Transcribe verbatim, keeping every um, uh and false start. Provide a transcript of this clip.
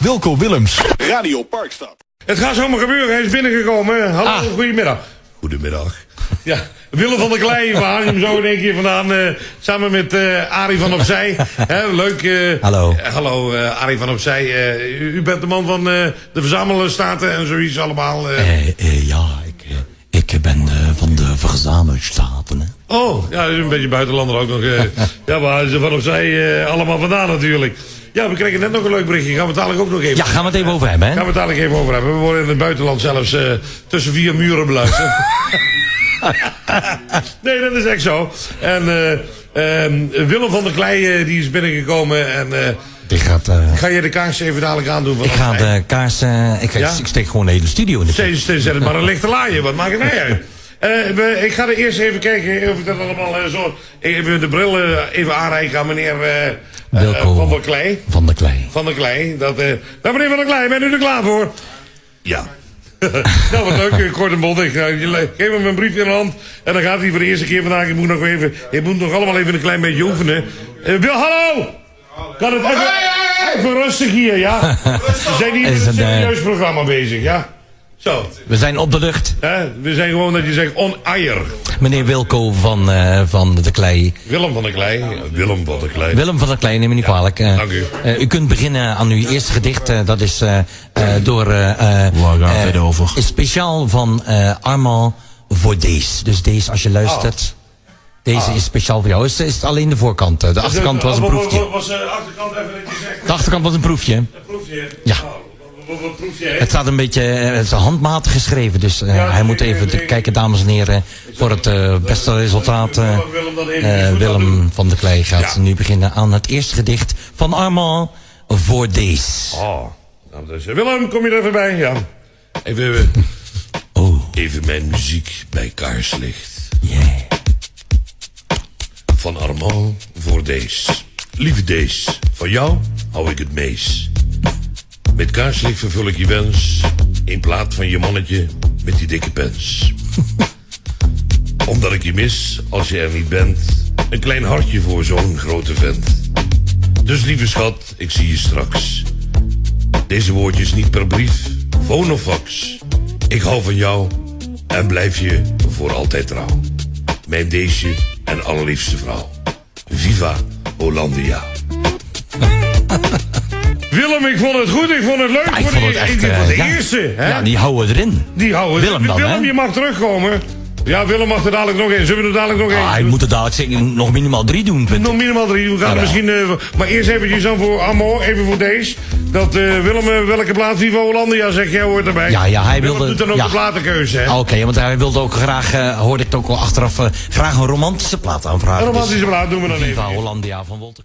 Wilco Willems. Radio Parkstad. Het gaat zomaar gebeuren, hij is binnengekomen. Hallo, goedemiddag. Goedemiddag. Ja, Willem van der Klei, waar je hem zo in één keer vandaan, eh, samen met eh Arie van Opzij. Hè, leuk. Eh, hallo. Eh, hallo, eh, Arie van Opzij. Eh, u, u bent de man van eh, de Verzamelstaten en zoiets allemaal. Eh. Eh, eh, ja, ik, eh, ik ben eh, van de Verzamelstaten. Hè. Oh, ja, is een beetje buitenlander ook nog. Eh. Ja, waar ze van Opzij eh, allemaal vandaan natuurlijk. Ja, we kregen net nog een leuk berichtje. Gaan we het dadelijk ook nog even. Ja, gaan we het even over hebben, hè? Gaan we het dadelijk even over hebben. We worden in het buitenland zelfs eh, tussen vier muren beluisterd. Nee, dat is echt zo. En eh, ehm, Willem van der Klei eh, die is binnengekomen. En eh, die gaat, eh, ga je de kaars even dadelijk aandoen? Ik ga de kaars, eh, ik, ga, ik steek gewoon de hele studio in de fik. Zet, zet het maar een lichte laaie, wat maakt het mij uit? Eh, we, ik ga er eerst even kijken of ik dat allemaal eh, zo... Even de bril eh, even aanreiken aan meneer eh, eh, Wilco van der Klei. Van der Klei. Van der Klei. Dat, eh, nou, meneer van der Klei, bent u er klaar voor? Ja. Nou, wat leuk, eh, kort en bondig. Eh, je le- geef hem een briefje in de hand en dan gaat hij voor de eerste keer vandaag. Ik moet nog even, ik moet nog allemaal even een klein beetje oefenen. Eh, Wil, hallo! Kan het even, even rustig hier, ja? We zijn hier met een serieus programma bezig, ja? Zo. We zijn op de lucht. Hè? We zijn gewoon, dat je zegt, on air. Meneer Wilco van, eh, van der Klei. Willem van der Klei. Willem van der Klei. Willem van der Klei, neem me niet kwalijk. Eh, dank u. Eh, u kunt beginnen aan uw eerste gedicht. Eh, dat is eh, eh, door, eh, eh, waar gaat eh, het over? Is speciaal van eh, Armand voor deze. Dus deze, als je luistert, deze is speciaal voor jou. Is, is alleen de voorkant. Eh, de achterkant was een proefje. De achterkant was een proefje. Een proefje? Ja. Het staat een beetje, eh, het is handmatig geschreven, dus eh, hij moet even kijken, dames en heren, voor het eh, beste resultaat. Eh, Willem van der Klei gaat nu beginnen aan het eerste gedicht van Armand voor deze. Oh. Nou, dus, eh, Willem, kom je er even bij? Ja. Even, even, oh, even mijn muziek bij kaarslicht. Yeah. Van Armand voor Dees. Lieve Dees, van jou hou ik het meest. Met kaarslicht vervul ik je wens, in plaats van je mannetje met die dikke pens. Omdat ik je mis als je er niet bent, een klein hartje voor zo'n grote vent. Dus lieve schat, ik zie je straks. Deze woordjes niet per brief, phone of fax. Ik hou van jou en blijf je voor altijd trouw. Mijn Deesje en allerliefste vrouw. Viva Hollandia. Willem, ik vond het goed, ik vond het leuk. Ja, ik vond het echt, eh, ja. Voor de eerste, hè? Ja, die houden we erin. Die houden we. Willem dan, Willem, je mag terugkomen. Ja, Willem mag er dadelijk nog in. Zullen we er dadelijk nog in? Ah, hij moet er dadelijk zeker nog minimaal drie doen, vind ik. Nog minimaal drie. We gaan er misschien, eh, maar eerst eventjes dan voor Armand, even voor deze. Dat eh, Willem, eh, welke plaat, Viva Hollandia, zegt, jij hoort erbij. Ja, ja, hij wilde, doet dan ook de platenkeuze, hè? Ah, oké, want hij wilde ook graag, eh, hoorde ik het ook al achteraf, eh, graag een romantische plaat aanvragen. Een romantische plaat doen we dan even. Viva Hollandia van Wolter.